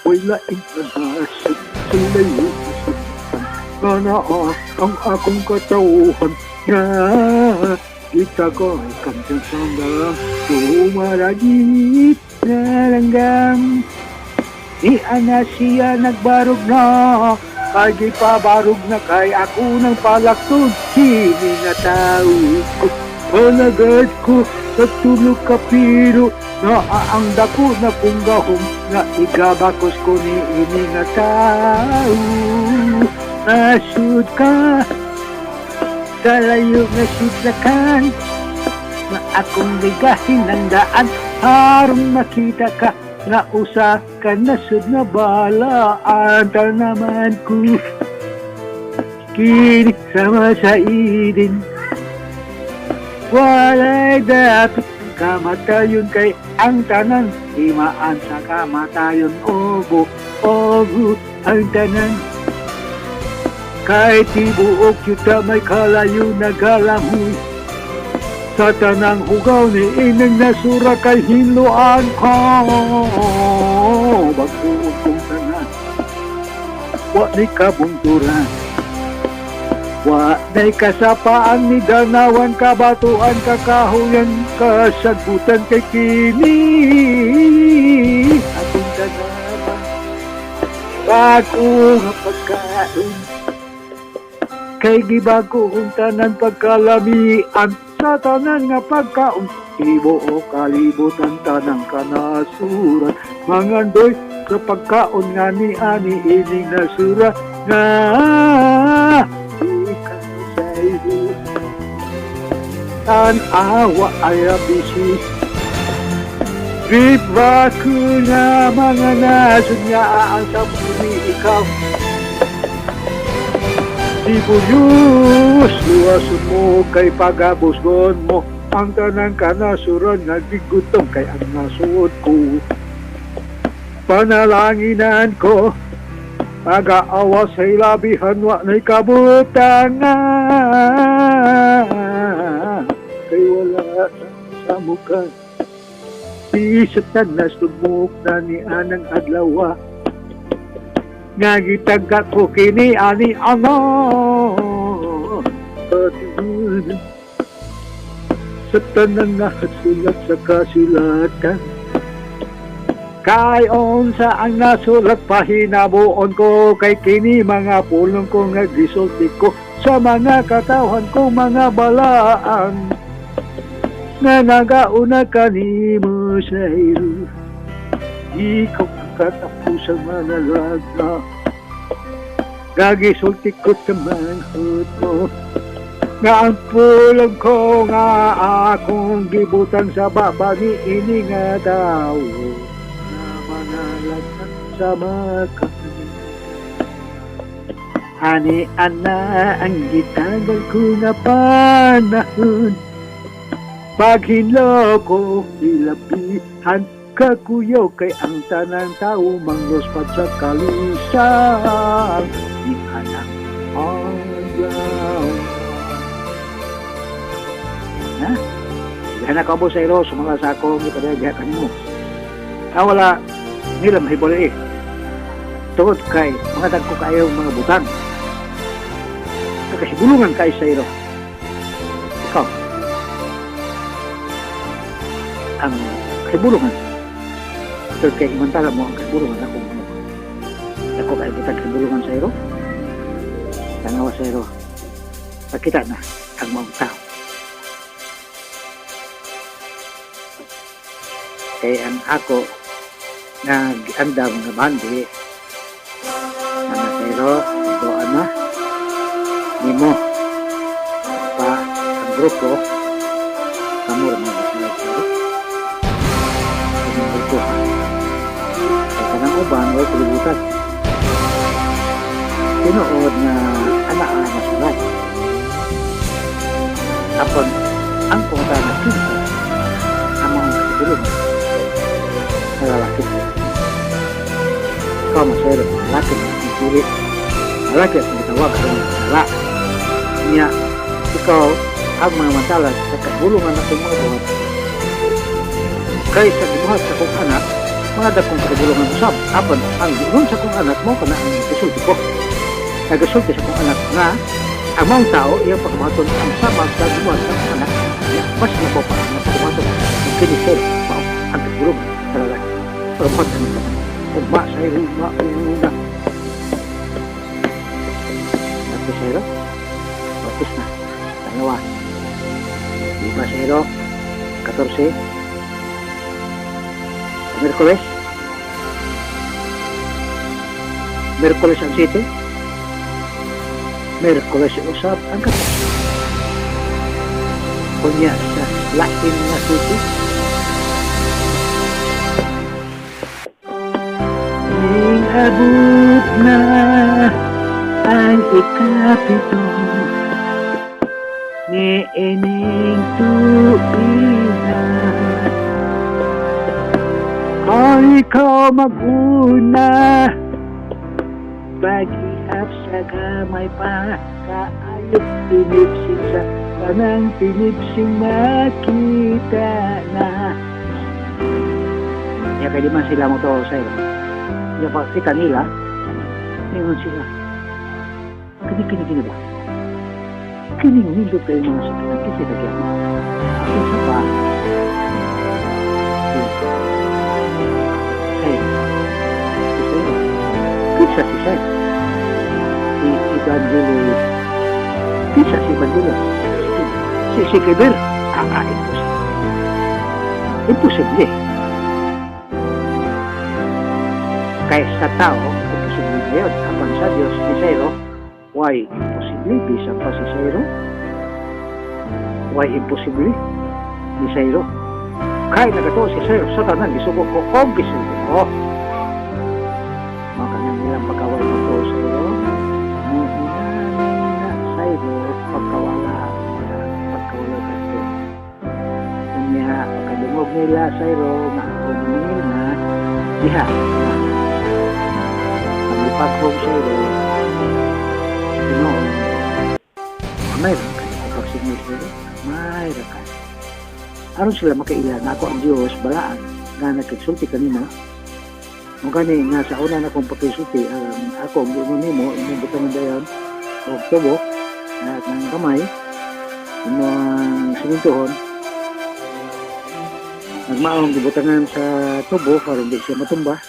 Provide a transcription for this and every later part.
Wala inanasip sa layo nga naa ang akong katawhan nga kita ko ay kamsang sanggang tumaragit na langgam ni ana siya nagbarog na kay gipabarog na kay ako ng palaktod kini nga tao ko palagad ko sa tulog ka pero naa ang dako na kong gahom nga igabakos ko ni ini nga tao. Nasud ka sa layo nga sidlakan nga akong ligahin ang daan aron makita ka nga usa ka nasud nga balaan naman ko kini sama sa idin walay dapit kamatayon kay ang tanan himaan sa kamatayon obo obo ang tanan kay tibuok yuta may kalayo nagalamoy sa tanang hugaw ni ining nasura kay hinluan ko bagkuon kong tanan wa ni kabunturan wa nay kasapaan ni danawan kabatuan kakahuyan kasagbutan kay kini atong tanan bago nga pagkaon kay gibago kong tanan pagkalamian sa tanan nga pagkaon tibuok kalibutan tanang kanasuran mangandoy sa pagkaon nga ni ani ining nasura nga ikaw sa iyo tan-awa ay abisi Riba ko na mga nasod nga ang sabuni ikaw Sibuyus, luwason mo kay pagabusgon mo ang tanang kanasuran nga gigutom kay ang nasuod ko. Panalanginan ko, pag-aawa sa ilabihan wa na'y kabutangan kay wala sa mukha. Di sa tanas lugmok na ni anang adlaw nga gitagka ko kini ani ano Katinunan sa tanan nga sulat sa kasulatan kay unsa ang nasulat pahinabuon ko kay kini mga pulong ko nga gisulti ko sa mga katawhan ko mga balaan nga nagauna kanimo sa iro ikaw ang katapusang manalagna gagisulti ko sa manghud mo nga ang pulong ko nga akong gibutan sa baba ni ini nga tawo na manalagna sa maka ani ana ang gitagal ko nga panahon paghinlo ko ilabihan kakuyaw kay ang tanang tao mangluspad sa kalisang ni anak adlaw. Ha? Diha na ka sa iro, sumala sa akong ipadayag kanimo. Ah, wala nila mahibalo eh. Tungod kay mga dagko kayo mga butang. Kakahibulungan kayo sa iro. Ikaw. Ang kahibulungan. Tungod kay imantala mo ang kahibulungan akong ano. Dako kayo butang kahibulungan sa iro. Tanawa sa iro. Pakita na ang maong tao. Kay ang ako nga giandam nga bandi nga sa iro ito ana nimo pa ang grupo kamo ra man sila sa iro ang grupo kay kanang uban way kalibutan tinuod nga anaa na sulat. Apan ang pangutana, kinsa ang mga katulungan na lalaki? Ikaw masero, lalaki na akong pili. Lalaki akong gitawag aron dala. Niya, ikaw ang mga mantalan sa kahulungan akong mga buhat. Kay sa gibuhat sa akong anak, mga dakong kahulungan usab. Apan ang giingon sa akong anak, mao kana ang gisulti ko. Nagasulti sa akong anak nga ang maong tao iyang pagbuhaton ang sama sa gibuhat sa akong anak, niya, mas labaw pa ang pagbuhaton. Ug kini sir, mao ang kahulungan sa lalaki. Pagbuhat ang tanan. Ugma sa ugma una. Tapos sa'yo? Tapos na. Dalawa. Di ba sa'yo? 14. Miyerkules. Miyerkules ang 7. Miyerkules usab ang 14. Kunya sa lain nga city. Ning abot na ang 7 ni ining tuiga. Ay, ikaw mag-una pag-ihap sa gamay pa kaayo tinipsing sa kanang tinipsing makita na. Ya kay di man sila mo to sa iyo. Ya pagkita nila, ningon sila. Kini kini kini ba? Kining nindot kayo mga sakit kasi kagyan. Ako sa pa. Say. Si Say. Kinsa si Say? Si Evangelist. Kinsa si Evangelist? Si Kiber. Ah, imposible. Imposible. Kaya sa tao, imposible na yun. Apan sa Diyos, ni Sairo, why imposible? Bisan pa si Sairo. Why imposible? Ni Sairo. Kaya nagatuo si Sairo sa tanan, gisugo ko, o gisugo ko. Mga kanyang nilang pagkawal pagtuo Sairo, muhinani na Sairo, pagkawala, pagkawala kato. Unya, pagkadungog nila Sairo, nga ako maningil na, diha, paglipaghog Sairo, Ginoo, mayroon kayo kapag Sairo, mayroon kayo. Aron sila makaila na ako ang Diyos, balaan, nga nagkisulti kanimo. Mo gani nga sa una na akong pakisulti, ang ako ang giingon nimo, imong butangan dayon og tubo na ng kamay, imong simintuhon, nagmaong gibutangan sa tubo karon di siya matumba.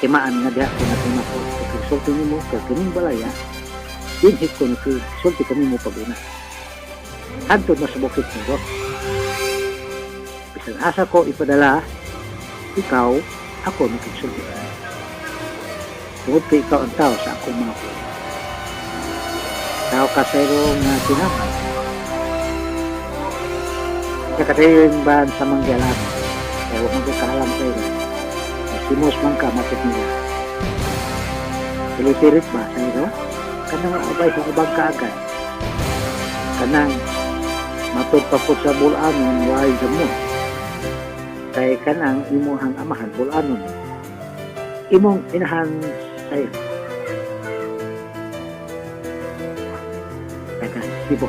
Timaan nga diha ko na ko pakisulti nimo kay kining balaya, dinhi ko nakisulti kanimo pag-una. Hantod na sa bukid nito. Bisan asa ko ipadala, ikaw, ako nakisulti. Tungod kay ikaw ang tao sa akong mga pulo. Tao ka sa nga tinamay. Kakatayin ba sa manggalam? Kaya huwag magkakaalam sa'yo. Simos man ka, mapit nila. Illiterate ba sa'yo? Kanang abay sa ubang kaagad. Kanang matod pa po sa bulanon, why mo? Kay kanang imuhang amahan, bulanon. Imong inahan sa'yo. Taga Cebu.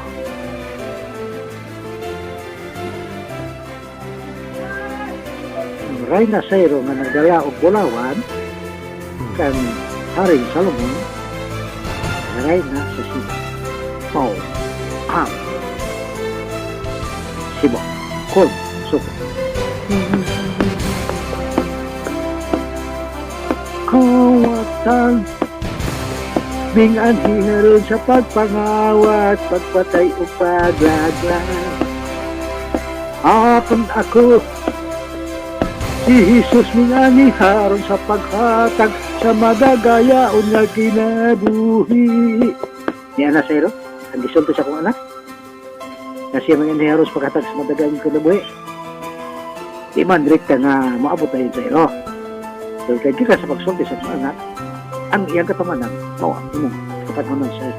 Ang Reyna Sayro nga nagdala og bulawan kan Haring Salomon, Reyna sa Cebu. Mao ang Cebu. Kol, suko. Kawatan Bing anhiharon sa pagpangawat, pagpatay o paglaglag. Apan ako, si Jesus ming aniharon sa paghatag sa magagayaon nga kinabuhi. Niya na sa'yo, ang gisulti sa akong anak, na siya mga aniharon sa paghatag sa madagayang kinabuhi. Di man direkta nga moabot tayo sa iro. Pero kay gikan sa pagsulti sa akong anak, ang iyang katamanan, mao ang imong katamanan sa iyo.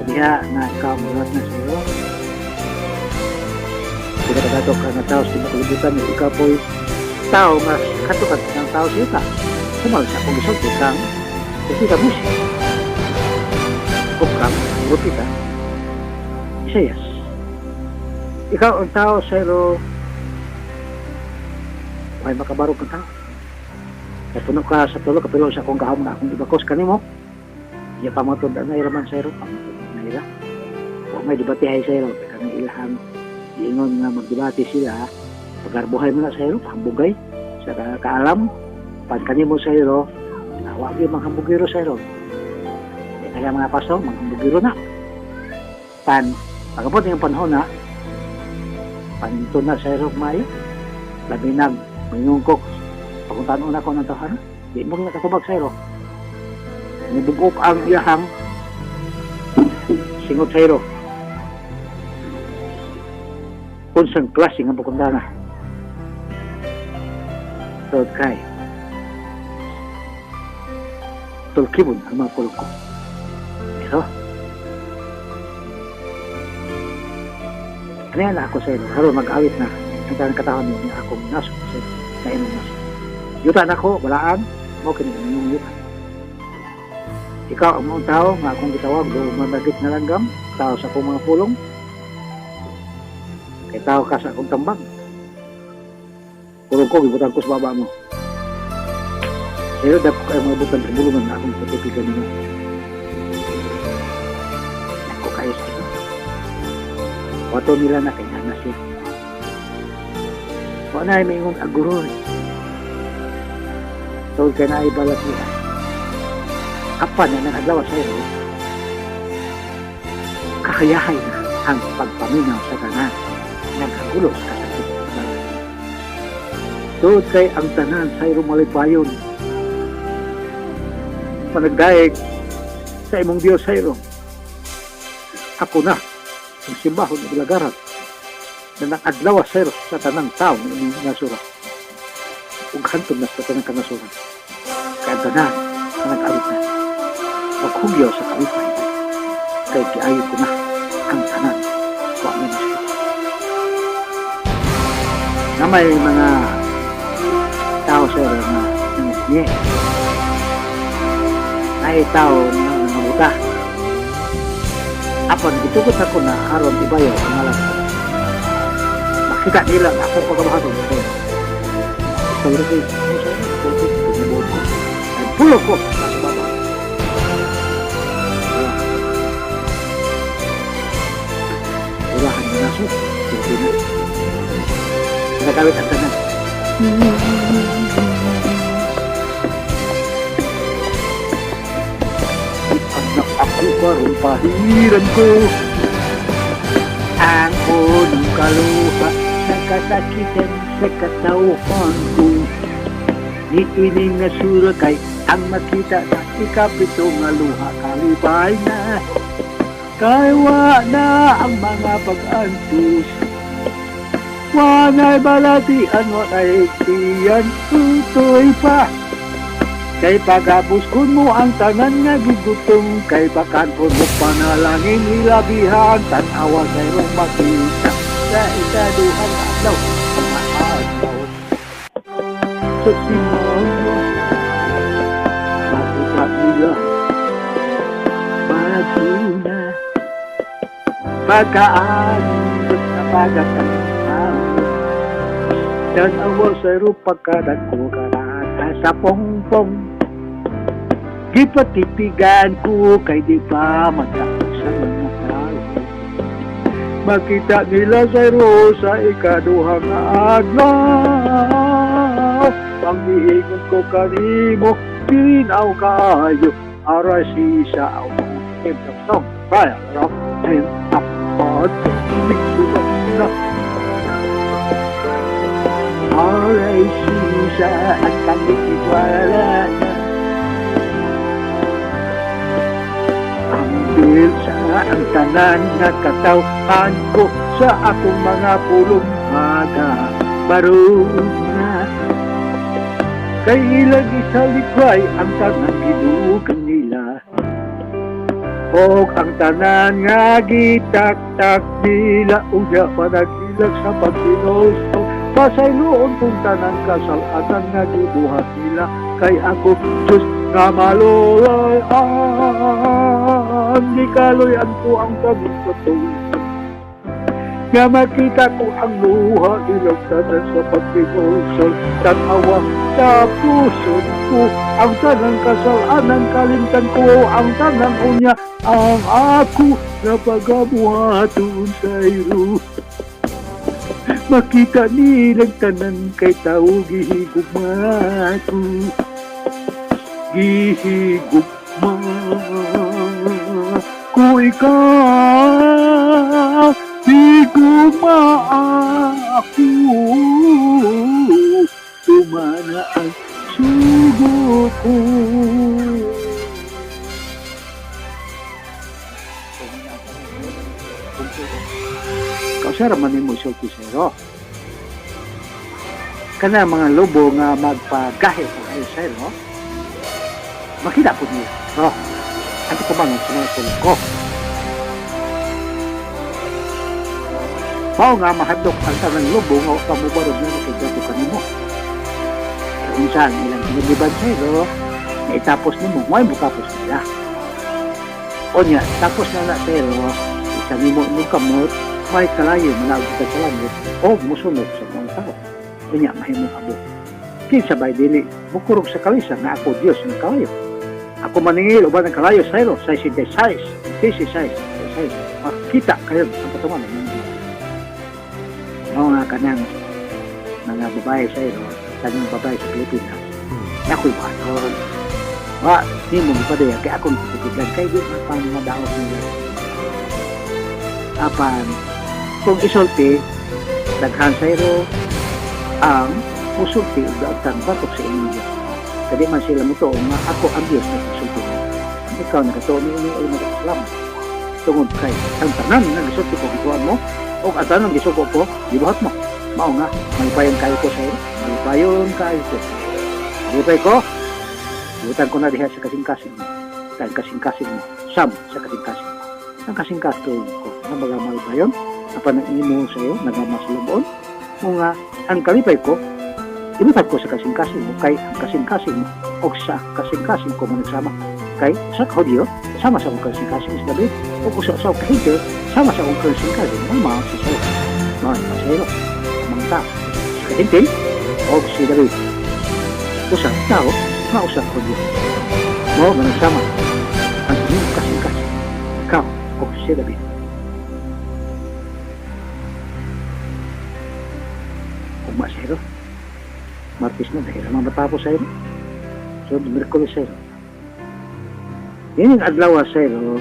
Diha nga ikaw mulat na sa iyo, Pinakadato ka nga tao sa tibuok kalibutan, nga ikaw po'y tao nga katukan ng tao sa yuta. Sumala sa akong gisulti kang Propeta Moses ug kang Propeta Isaias. Ikaw ang tao sa iro ay makabarog kang tao. Kaya puno ka sa tulo ka pilo sa akong gahom nga akong ibakos kanimo. Iya pamatud na ira man sa iro, pamatud na ira. Wa may debate sa iro, kay kanang ilahang giingon nga magdebate sila, pagarbuhay mo na sa iro, pahambugay sa kaalam, pan kanimo sa iro, wa gyud manghambugiro sa iro. Di kaya mga pastor, manghambugiro na. Pan, pagabot ng panahon na, paninto na sa iro maayo, labi nag, maningkok, paguntaan una ko ng tawhana, di mo nakatubag sa iro. Nibugok ang iyahang singot sa iro. Unsang klase nga pagkundana. Tod kay tulkibon ang mga pulong ko. Pero, kaya na ako sa iro, karon mag-awit na ang tanang katahon mo niya akong naso sa iro, sa imong naso. Yuta na ko, balaan, mo kini inyong yuta. Ikaw ang mga tao nga akong gitawag, do managit na langgam, tao sa akong mga pulong, kay tao ka sa akong tambang. Pulong ko, gibutang ko sa baba mo. Pero dako kayo mga butang sa bulungan nga akong patipigan ninyo. Dako kayo sa inyo. Wato nila na kay na siya. Wa na ay maingong aguroy. Tawag ka na ay balat niya. Apan na nang adlaw sa iyo, kakayahay na ang pagpaminaw sa tanan nagkagulos kasakit. Tuod kay ang tanan sa iro malipayon. Panagdaig sa imong Diyos sa iro. Ako na ang simbahon ng bilagaran na nang-adlaw sa iro sa tanang tao ng imong nasura. Ug hantod na sa tanang kanasuran. Kay ang tanan na nag-awit na. Maghugyaw sa kalipay. Kay giayo ko na ang tanan. Wa na masakit. Na may mga tao sa iro na nangutni. Ay tao na nangabuta. Apan gitugot ako na aron ibayaw ang ngalan ko. Makita nila nga ako pagabahaton. Sorry kay ko. Ay pulo ko nasa baba. Ulahan nga naso, Pilipinas. Nagawit ang tanan. Anak ako karon pahiran ko. Ang unong kaluha nakasakitan sa katawhan ko. Niining nasura kay ang makita sa ikapito nga luha kalipay na. Kay wa na ang mga pag-antos. Wa na'y balatian, wa na'y tiyan, tutoy pa. Kay pagabos kun mo ang tanan nga gigutom, kay bakan mo panalangin hilabihan, tan-awa sa irong makita sa ikaduhang adlaw, mga adlaw. Sa simama, makita nila, bago na, pagkaantos na pagkatang, tan-awa sa irong pagkadako karata sa pongpong. Gipatipigan ko kay di pa magkaon sa mga tao. Makita nila sa iro sa ikaduhang adlaw. Panghiingon ko kanimo, ginaw kaayo, aray sisa ang song. Fire rock and up na. Aray sisa at kaniwala na. Ang sa ang tanan nga katawhan ko sa akong mga pulong maga baruna. Kay ilang isalikway ang tanan gidugang nila. Og ang tanan nga gitaktak nila unya pa naghilabihan. nila sa paghinulsol. Pasayloon kung tanang kasalanan nga gibuhat nila, kay ako Diyos nga maluluy-an, gikaluy-an ko ang tanan katuohan. Nga makita ko ang luha nilang tanan sa paghinulsol, tanawa sa puso ko ang tanang kasalanan, kalimtan ko ang tanang unya ang ako na pagabuhaton sa iro. Makita nilang tanan kay tao gihigugma ko. Gihigugma ko ikaw, higugma ako. Tumana ang sugo ko. Kausara man nimo isulti sa'yo. Kana mga lobo nga magpagahi pa kayo sa'yo, makita po niya. Oh, anti ko man sa mga tulog ko. Mao nga mahadlok ang tanang lobo nga wa mubarog na nakagato kanimo. Unsa ang ilang kinagiban sa'yo, na itapos nimo, mo mutapos nila. O niya, tapos na na sa'yo, isa nimo imong kamot, may kalayo manaog ka sa langit o musunod sa mga tao. Unya mahimong abo. Kinsa bay dili mukurog sa kalisa nga ako Dios ng kalayo. Ako maningil uban ang kalayo sa iro, 66, 66, 66. Makita kayo ang katuman ng Diyos. Mao nga kanang mga babae sa iro, kanang babae sa Pilipinas, ako'y buhaton. Wa, nimo gipadaya kay akong tutugan kay di man pang madaot nila. Apan kung isulti, daghan sa iro ang musulti ug daotan batok sa inyong Diyos. Kadi man sila mutuo nga ako ang Diyos na isulti. Ikaw nagatuo ni ini ay nagpasalamat. Tungod kay ang tanan nga gisulti ko gituan mo o ang tanan gisugo ko gibuhat mo. Mao nga malipayon kayo ko sa iro, malipayon kayo ko. Malipay ko, butan ko na diha sa kasing-kasing mo. Dahil kasing-kasing mo, sam sa kasing-kasing mo. Ang kasing-kasing ko, nga baga malipayon, apan ang imo sa iyo, nagamasulubon, mo nga, ang kalipay ko, ibutag ko sa kasing-kasing mo, kay ang kasing-kasing mo, o sa kasing-kasing ko mo nagsama. Kay sa Hudyo, sama sa akong kasing-kasing sa David, o kung sa kahinte, sama sa akong kasing-kasing, mama sa sayo. Mga sa iyo, mga tao. Sa kahinte, o si David. Usa tao, nga usa ka Hudyo. Mao nga nagsama ang inyong kasing-kasing, ikaw o si David. Ugma sa iro. Martes na, dahil naman matapos sa iro. So, Miyerkules sa iro. Yan yung adlaw sa iro.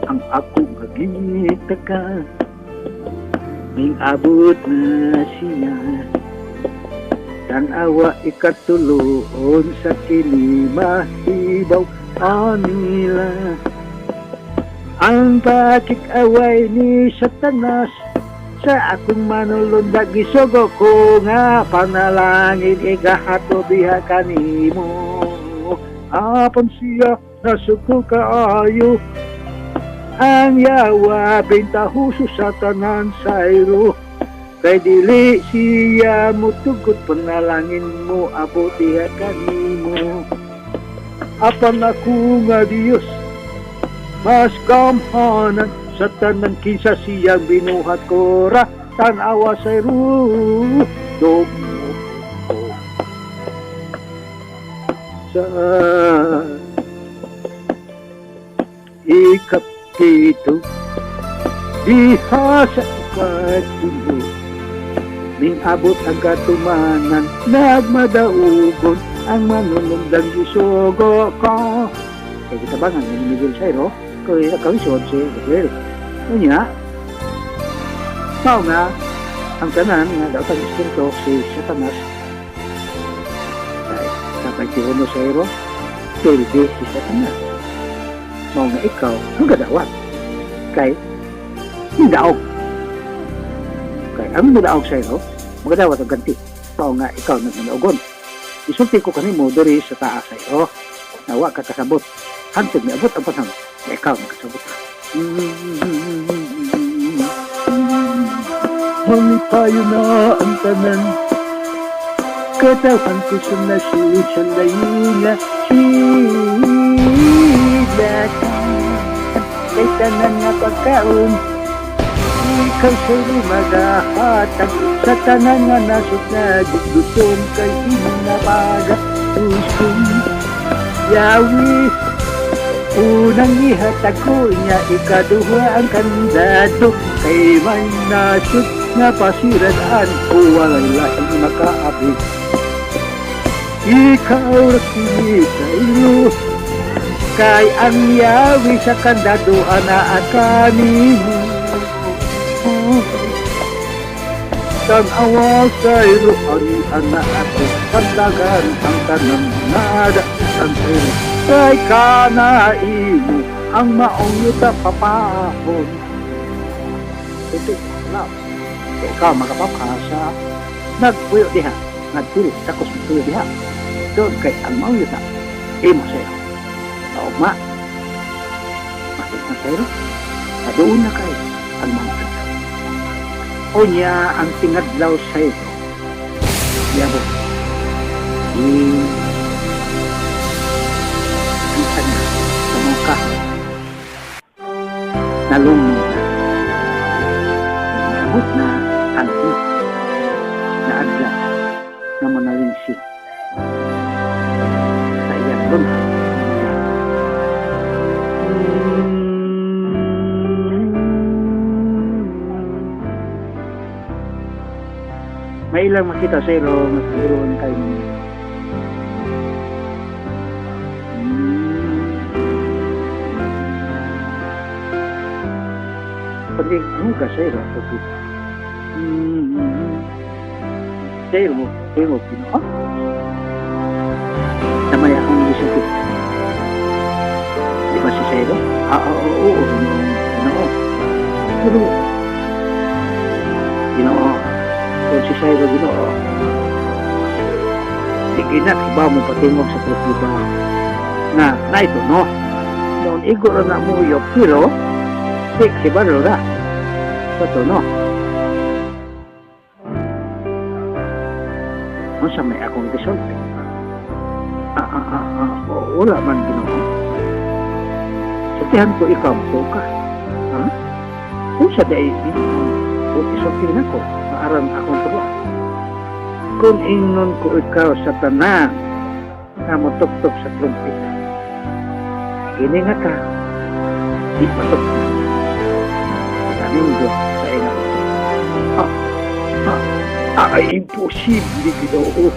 Ang ako magita ka, ning abot na siya. Tanawa ikatuloon sa kini mahibaw anila. Ang pakikaway ni Satanas sa akong manulundag gisugo ko nga panalangin igahato diha kanimo. Apan siya nasuko kaayo ang yawa bintahuso sa tanan sayro. Kay dili siya mutugot panalangin mo abot diha kanimo. Apan ako nga Dios mas gamhanan sa tanan kinsa siyang binuhat ko ra tan-awa sa dugmo ko. Sa ikapito diha sa ikatulo ning abot ang katumanan nagmadaugon ang manunundang gisugo ko. Kay gitabangan ni Miguel Sairo kay kalisod si Gabriel. Unya, mao nga ang tanan nga daotang espiritu si Satanas kay kapag tiuno sa iro, pildi si Satanas. Mao nga ikaw ang gadawat kay hindaog. Kay ang mudaog sa iro, magadawat ang ganti. Mao nga ikaw nagmanaugon. Isulti ko kanimo diri sa taas sa iro, nawa ka kasabot. Hantod miabot ang panahon na ikaw nakasabot ka. Malipayo na ang tanan katawhan ko sa nasud sa layo nga sila kay tanan nga pagkaon ikaw sa magahatag sa tanan nga nasud na gutom kay inapaga gusto Yawi unang ihatag ko niya, ikaduha ang kandado kay may nasud nga pasirad-an o walay laing makaabig. Ikaw ra kini sa ilo kay ang yawi sa kandado anaa kanimo. Tan-awa sa ilo ang ana ako pandagan ang tanan nada ang ilo kay kanaimo ang maong yuta papahon. Ito na kay ikaw makapapasa nagpuyo diha nagpili takos nagpuyo diha doon kay ang maong yuta imo sa'yo kaugma masuk na sa'yo na doon na kay ang maong yuta. Unya ang tingadlaw sa ito yabo i bisan na sa mga ka nalunod na niabot na ang na adlaw na manalinsik sa iyang lunha. May ilang makita sa ilo, masiroon kayo ninyo. Pag ano ka sa ilo, pag sa ilo mo, sa ilo, Ginoo. Namaya akong gisulti. Di ba si Sairo? Ah, oo, oo, Ginoo. Pero, Ginoo, kung si Sairo, Ginoo, sige na, iba mo patingog sa trumpeta na, na ito, no? Noon, igo ra na mo uyok, pero, di, kibalo ra. Sa to, no? Unsa may akong gisulti? Wala man, Ginoo. Sultihan ko ikaw, mo ka. Ha? Unsa day, Ginoo? Isulti na ko, maaran akong tuwa. Kung ingnon ko ikaw sa tanan na motugtog sa trumpeta, kini nga ka, di matugtog. Kanindot sa ina. Ay, imposible, Ginoo.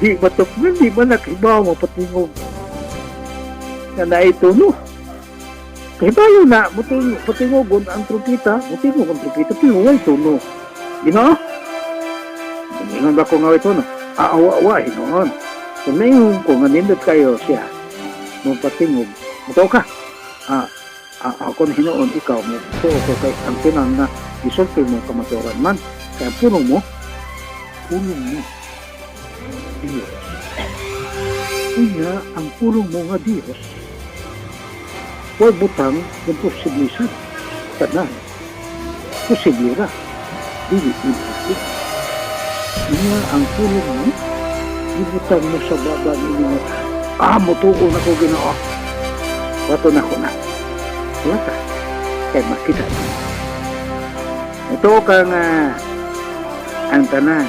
Di matugtog, di ba nakibaw mo patingog na naituno? Kahibayo na, patingogon ang trumpeta, mutingog ang trumpeta, pero way tuno. Ginoo? Ingon ba ko nga way tuno? Ah, wa, wa, hinoon. Kung naingon ko nga nindot kayo siya, mo patingog, mutuo ka. Ako na hinoon, ikaw mo, tuo ko kay ang tinan na gisulti mo kamatuoran man. Kaya pulong mo, Diyos. Unya, ang pulong mo nga Diyos, huwag butang ng posible sa tanan. Posible ra. Dili imposible. Unya, ang pulong mo, ibutang mo sa baba ni mga mutuo na ko, Ginoo. Wato na ko na. Wala ka. Kaya makita mo. Ito ka nga ang tanan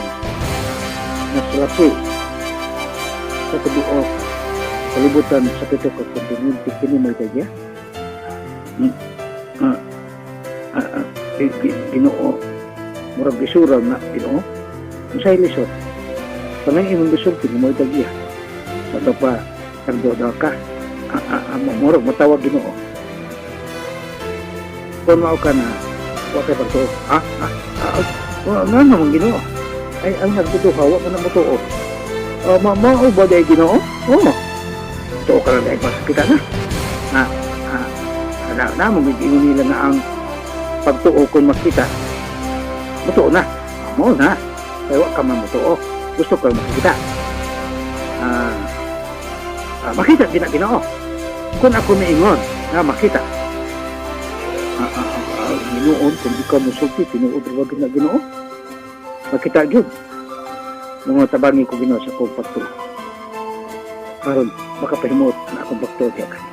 na salapi sa tibuok kalibutan sa pito ka kontinente kini may tagya. Ginoo, murag gisura na Ginoo. Unsay lisod? Panay imong gisulti mo may tagya. Sa pa nagduda ka. Murag matawag Ginoo. Kung mao ka na, wa kay pagtuo. Nga naman Ginoo. Ay, ang nagduduha, wa man na motuo. Mao ba day Ginoo? Oo. Tuo ka lang dahil makakita na. Na, na, mo giingon nila na ang pagtuo kung makita. Mutuo na. Mo na. Kaya wa ka man mutuo. Gusto ko makikita. Makita gina Ginoo. Kung ako niingon nga makita. Ah, ah, ah, ah, Ginoo, kung ikaw musulti, tinuod ra ba na, Ginoo? Makita gyud. Mga tabangi ko, Ginoo, sa akong pagtuo. Aron makapahimuot na akong pagtuo diha kani.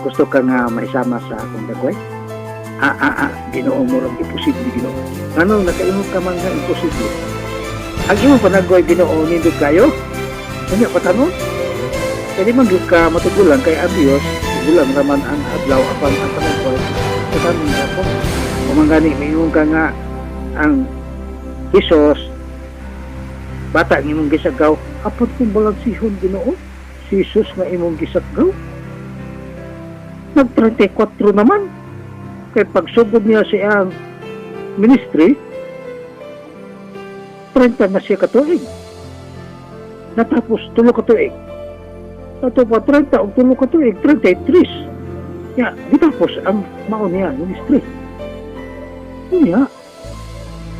Gusto ka nga maisama sa akong dagway? Ah, ah, ah, Ginoo, murag imposible, Ginoo. Ano, nakaingon ka man nga imposible. Ang imong panagway, Ginoo, nindot kayo? Kanya patanon? Kaya di man gyud ka matugulang kay ang Diyos, tugulang raman ang adlaw apan ang panagway, patanon na po. Kung gani, maingon ka nga ang Jesus, bata ng imong gisagaw, apan kung balansihon, Ginoo, si Jesus nga imong gisagaw, nag 34 naman. Kay pagsugod niya sa iyang ministry, 30 na siya katuig. Natapos 3 ka tuig. Ato pa 30 og 3 ka tuig, 33. Ya, gitapos ang mao niya ministry. Unya,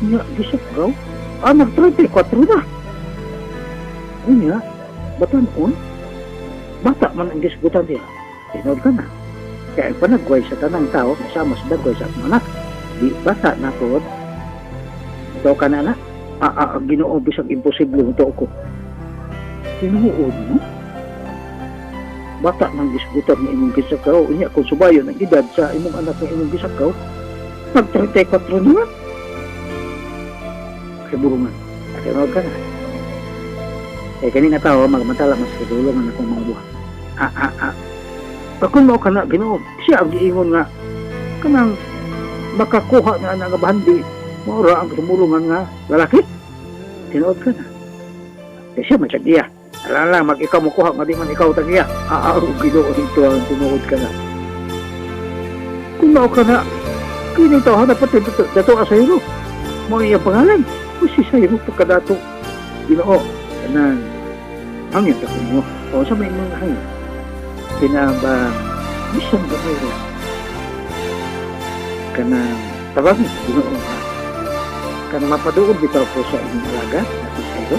nya gisagaw, ah, nag 34 na. Unya, batan-on, bata man ang gisgutan niya. Tinuod ka na. Kaya ang panagway sa tanang tao, kasama sa dagway sa akong anak, di bata na po. Ito ka na na. Ah, ah, Ginoo, bisag imposible mo ko. Tinuod mo? Bata nang gisgutan nga imong gisakaw. Unya, kung subayon ang edad sa imong anak nga imong gisakaw, nag 34 na nga. Kay burungan. Tinuod ka na. Kaya kani nga tao, magmantala mas kadulungan akong mga buhat. Ah, ah, ah. Kung mao ka na, Ginoo, siya ang giingon nga kanang makakuha na nga bahandi, maura ang sumulungan nga lalaki. Tinuod ka na. Kaya siya man siya. Alala, mag ikaw mo kuha, nga di man ikaw tagiya. Ah, ah, Ginoo, ito ang tinuod ka na. Kung mao ka na, kini tao dapat dato, dato sa iro. Mao iya pangalan. O si Sayro pagkadato. Ginoo, kanang hangin ako mo. O sa may mga hangin. Pinaba, bisan gamay ra. Kanang tabang, Ginoo ha. Kanang mapaduol bitaw ko sa inyong alaga, na si Sayro.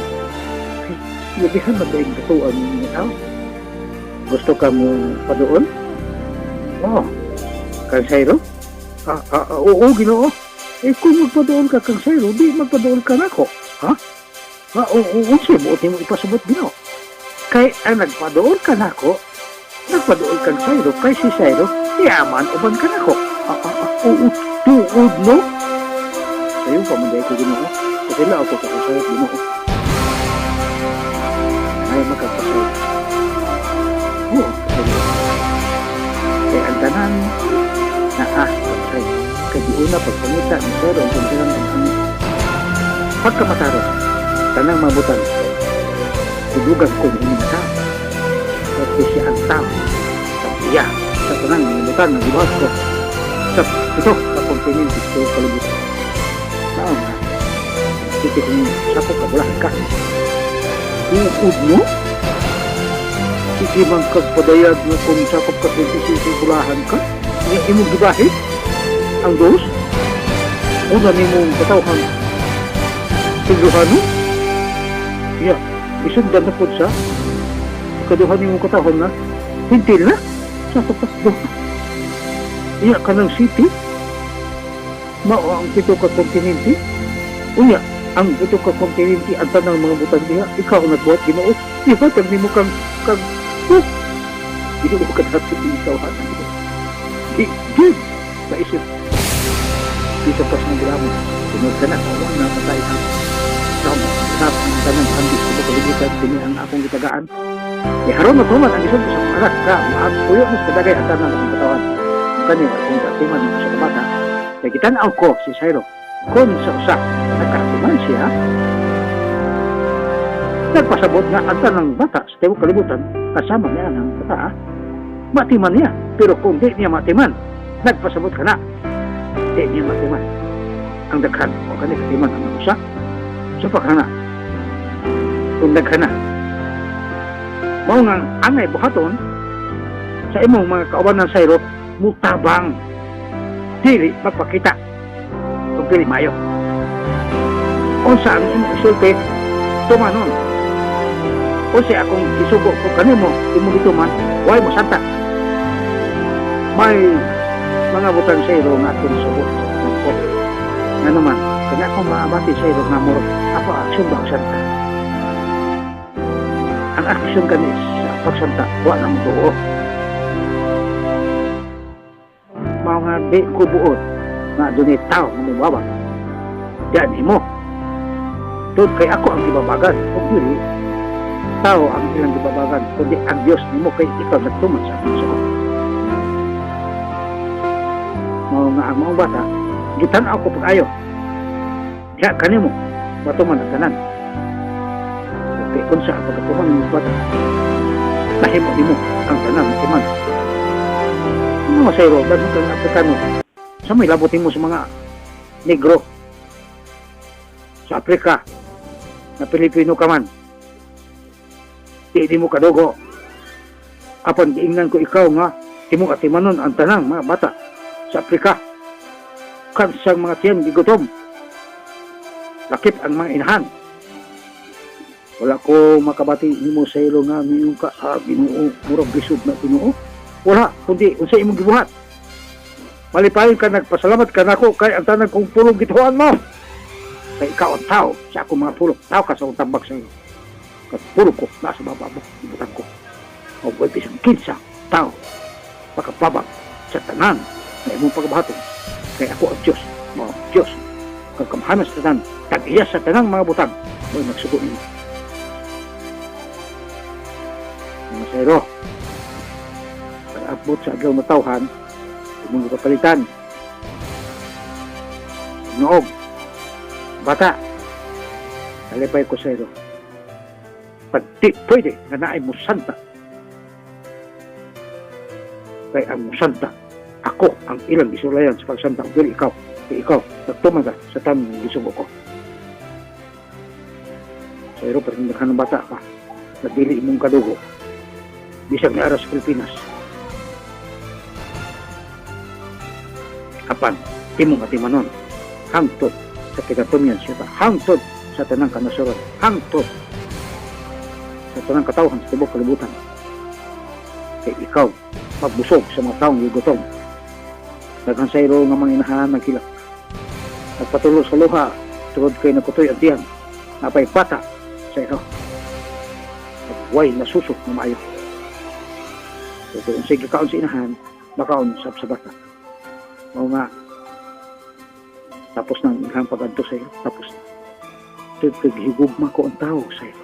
Ay, labihan magaing katuan ninyo tao. Gusto ka mo paduol? Oo. Kang Sayro? Ah, ah, ah, oo, Ginoo. Eh, kung magpaduol ka kang Sayro, di magpaduol ka nako. Ha? Ah, oo, oo, unsay buot nimo ipasabot, Ginoo? Kay ang nagpaduol ka nako, nagpaduol kang Sayro, kay si Sayro, yaman uban ka nako. Ah, ah, ah, oo, tuod no? Sayo pa man ko, Ginoo. Kasi ako ka sayo, Ginoo. Ay magkapasay. Oo, kasi kay ang tanan na ah, pasay. Kay di una pagpangita ni Sayro ang pagsilang ang pagkamataro, tanang mabutan, tudugan ko ni nga tao. Kasi siya ang tao. Sa iya, sa tanang mabutan na gibuhat ko. Sa ito, sa kontinente sa kalibutan. Tao nga, sige kung sakop ka, wala ka. Tuod mo? Sige man kagpadayag nga kung sakop ka 26 bulahan ka, nga imong gibahin ang dos, una nimong katawhan Tigduhano? Ya, isundan na po sa kaduha nimong katawhan na hintil na sa tapas duha. Iya ka ng city, mao ang pito ka kontinente. Unya, ang pito ka kontinente, ang tanang mga butang diha, ikaw ang nagbuhat, Ginoo. Ihatag nimo kang kang oh, Ginoo ka dato ikaw. Di, good. Naisip. Di sa pas ng gramo. Sunod ka na, oo, na patay ka. Tama, sa ang tanang handi sa kalibutan, kini ang akong gitagaan. Eh, haron matuman ang isulti sa akong anak ka, maagpuyo mo sa kadagay ang tanan akong katawan. Kani akong katiman sa kabata, kay gitan-aw ko si Sairo, kung sa usa, nagkaatiman siya, nagpasabot nga ang tanang bata sa tibuok kalibutan, kasama niya ang bata, matiman niya. Pero kung di niya matiman, nagpasabot ka na, di niya matiman. Ang daghan, o kani katiman ang usa, sa pagkana. Kung daghan na, mao nga angay buhaton sa imong mga kauban ng Sairo, mutabang, dili magpakita kung dili mayo. Unsa ang imong isulti, tumanon. Unsay akong gisugo ko kanimo, imong gituman, way mo santa. May mga butang sa iro nga akong sugo ko. Nga naman, kaya akong maabati sa iro nga murag ako aksyon ba ang santa? Ang aksyon kani sa pagsanta, wa na mo tuo. Mao nga di ko buot nga dunay tao nga mubabag. Diyan nimo. Tungod kay ako ang gibabagan, o dili tao ang ilang gibabagan, kundi ang Dios nimo kay ikaw nagtuman sa akong sugo. Mao nga ang maong bata, gitan-aw ko pag-ayo. Diha kanimo, matuman ang tanan. Kay unsa ang pagkatuman nimo bata, nahimo nimo ang tanan matuman. Mga sayro, daghan kang Afrikano, sa may labot nimo sa mga Negro sa Afrika, na Pilipino ka man, di mo kadugo. Apan giingnan ko ikaw nga imong atimanon ang tanang mga bata sa Afrika. Kansang mga tiyan gigutom. Lakip ang mga inahan. Wala ko makabati nimo sa ilo nga miingon ka, ah, Ginoo, murag lisod na Ginoo. Wala, kundi unsa imong gibuhat. Malipayon ka, nagpasalamat ka nako kay ang tanan kong pulong gituohan mo. Kay ikaw ang tao sa akong mga pulong. Tao ka sa akong tambag sa ilo. Kat pulong ko, nasa baba mo, ibutan ko. O buhay bisang kinsa, tao, makababag sa tanan na imong pagbahaton. Kay ako ang Diyos, mo ang Diyos. Kagkamhanan sa tanan, tag-iya sa tanang mga butang, mo'y magsugo nimo. Mga sayro, pag-abot sa adlaw na tawhan, imong gipapalitan. Noog, bata, kalipay ko sa iro. Pag di pwede nga naay musanta. Kay ang musanta, ako ang ilang gisulayan sa pagsanta. Dili ikaw, kay ikaw, nagtuman ka sa tamang gisugo ko. Sa iro, pero ng bata pa, na dili imong kadugo, bisag ni aras Pilipinas. Apan, imong atimanon, hangtod sa kinatumyan siya, hangtod sa tanang kanasuran, hangtod sa tanang katawhan sa tibuok kalibutan. Kay ikaw, magbusog sa mga taong gigutom. Daghan sa iro nga mga inahan naghilak. Nagpatulo sa luha, tungod kay nakutoy ang tiyan, napay bata sa iro. Nagway nasusok na maayo. So, kung sige kaon sa inahan, makaon sab sa bata. Mao nga, tapos nang ilang pag-adto sa iro, tapos na. Tungod kay gihigugma ko ang tao sa iro.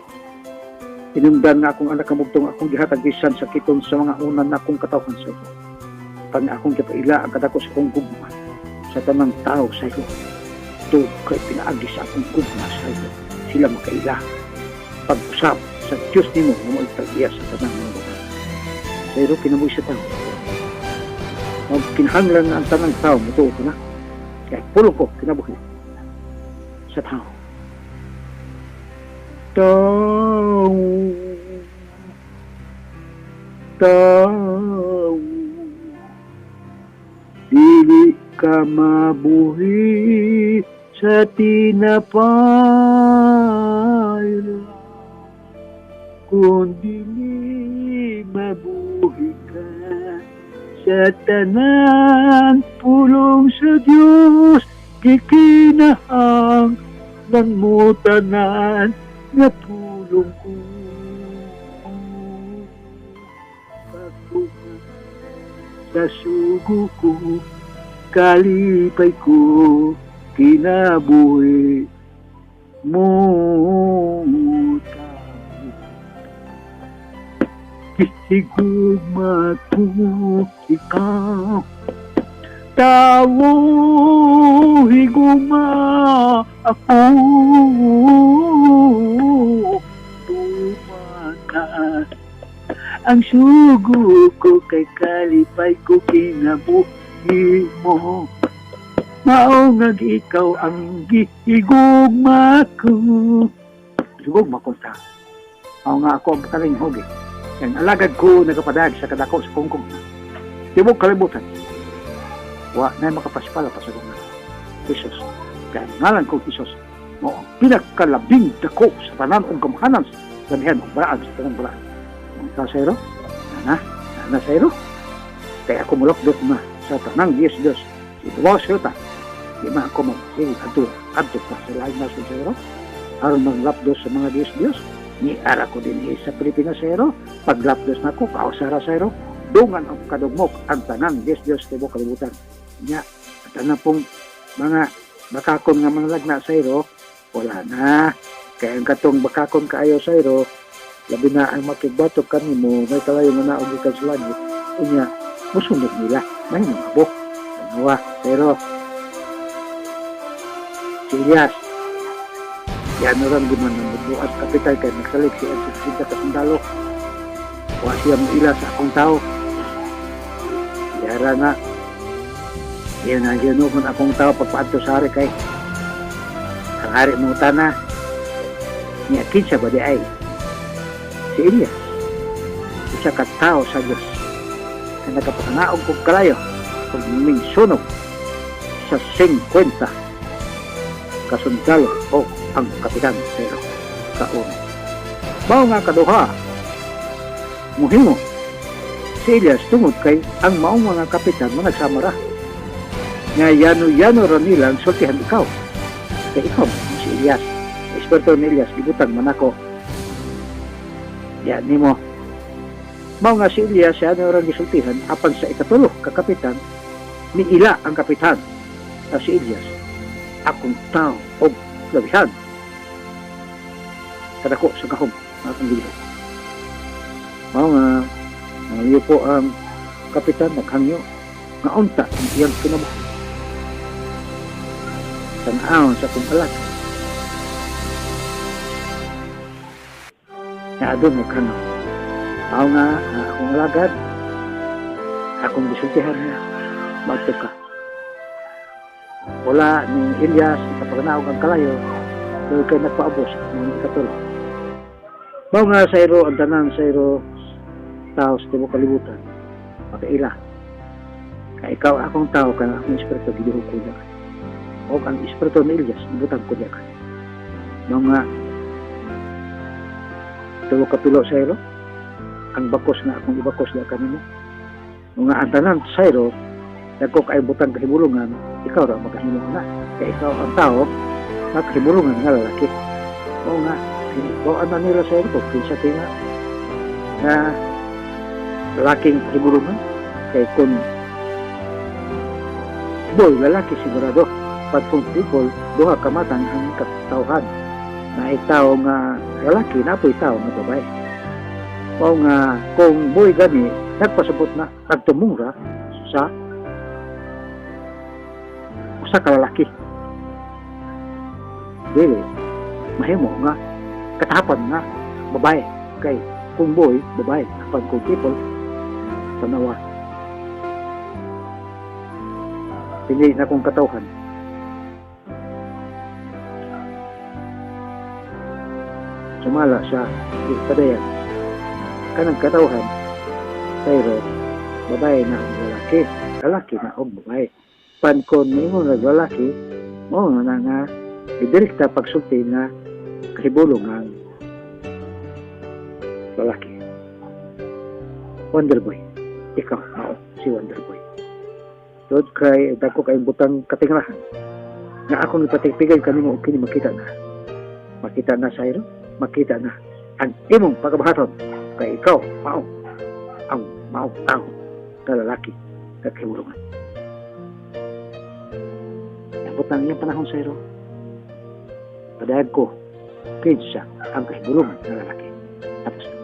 Tinundan nga akong anak kamugtong akong gihatag bisan sa kiton sa mga unan na akong katawhan sa iro. Pag akong gipaila ang kadako sa akong gugma sa tanang tao sa iro. Tungod kay pinaagi sa akong gugma sa iro, sila makaila. Pag-usap sa Diyos nimo nga mo'y tag-iya sa tanang mga butang. Sa iro kinabuhi sa tao. Magkinahanglan nga ang tanang tao mutuo ka na. Kaya pulong ko kinabuhi sa tao. Tao, tao, dili ka mabuhi sa tinapay lang, kung dili mabuhi ka sa tanan pulong sa Dios, gikinahanglan mo tanan nga pulong ko. Pagtuman sa sugo ko, kalipay ko, kinabuhi mo tao. Gihigugma ko ikaw, tao, higugma ako. Tumana ang sugo ko kay kalipay ko kinabuhi mo. Mao nga ikaw ang gihigugma ko. Higugma ko ta. Mao nga ako ang pataling hogi. Ang alagad ko nagapadag sa kadako sa kungkong. Tibok kalibutan. Wa na makapaspala pa sa kong Jesus. Kaya ngalan ko Jesus, mao ang pinakalabing dako sa tanan og gamhanan sa Lamihan og balaan sa tanang balaan. Ikaw, sayro, na, na sayro. Kaya ako mulokdot na sa tanang Diyos Diyos. Ibabaw sa yuta. Di man ako mag-sige adto adto pa sa laing nasod, sayro. Aron maglapdos sa mga Diyos Diyos. Ni ara ko din sa Pilipinas, sayro. Paglapdos na ako, kausara, sayro. Dungan ang kadugmok ang tanang Diyos Diyos tibuok kalibutan. Nya, ang tanan pong mga bakakon nga mga lagna, sayro, wala na. Kaya ang katong bakakon kaayo, sayro, labi na ang makigbatok kanimo, may kalayo nga naog gikan sa langit, unya, musunod nila, mahimong abo. Tanawa, pero, si Elias, yan orang di man ang kapitan kay nagsalig siya sa 60 ka sundalo. Wa siya moila sa akong tao. Yara na. Yan ang ginugon akong tao pagpaadto sa hari kay ang hari mo tana niya kinsa ba di ay si Elias, isa ka tao sa Diyos na nakapakanaog kog kalayo kung sunog sa 50 kasundalo o ang kapitan pero kaon. Mao nga kaduha, muhimo si Elias tungod kay ang maong mga kapitan mo nagsama ra. Nga yano-yano ra nilang sultihan ikaw. Kay ikaw si Elias. Eksperto ni Elias, gibutang man ako. Yan nimo. Mao nga si Elias siya ano ra gisultihan apan sa ikatulo ka kapitan ni ila ang kapitan na si Elias akong tao og labihan kadako sa gahom ng akong gibuhat. Mao nga nangaliyo po ang kapitan, naghangyo nga unta ang iyang kinabuhi. Tan-awon sa akong alag. Nga adun nagkano. Mao nga ang akong alagad, akong gisultihan niya, magto ka. Wala ni Elias kapagnaog ang kalayo, pero kay nagpaabos ng ikatulo. Mao nga sa iro ang tanan sa iro tao sa tibuok kalibutan, makaila. Kay ikaw akong tao, kay akong espiritu giduhog ko niya. O ang espiritu ni Elias, ibutang ko niya. Mao nga tulo ka pilo sa iro, ang bakos nga akong ibakos niya kanimo. Mao nga ang tanan sa iro, dagko kay butang kahibulungan, ikaw ra makahimo na. Kay ikaw ang tao nga kahibulungan nga lalaki. Mao nga bawaan na nila sa iro, kinsa tinga na lalaking kahibulungan. Kay kung boy, lalaki sigurado. Pag kung people, duha kamatang ang katawhan. Na itaw nga lalaki, na po itaw nga babae. Mao nga kung boy gani, nagpasabot na, nagtumura sa usa ka lalaki. Dili, mahimo nga katapan nga babae. Kay kung boy, babae. Apan kung people, tanawa. Pili na kong katawhan. Sumala sa padayan. Kanang katawhan, pero babae na og lalaki, lalaki na og babae. Pan kon ningon og lalaki, mao na nga idirekta pagsulti nga kahibulong ang lalaki. Wonder Boy, ikaw mao si Wonder Boy. Tod kay dako kay butang katingrahan nga akong ipatigpigay kanimo og kini makita na. Makita na sa iro, makita na ang imong pagabahaton kay ikaw mao ang mao tao nga lalaki nga kahibulungan. Abot na iyang panahon sa iro. Padayag ko kinsa ang kahibulungan nga lalaki. Tapos na.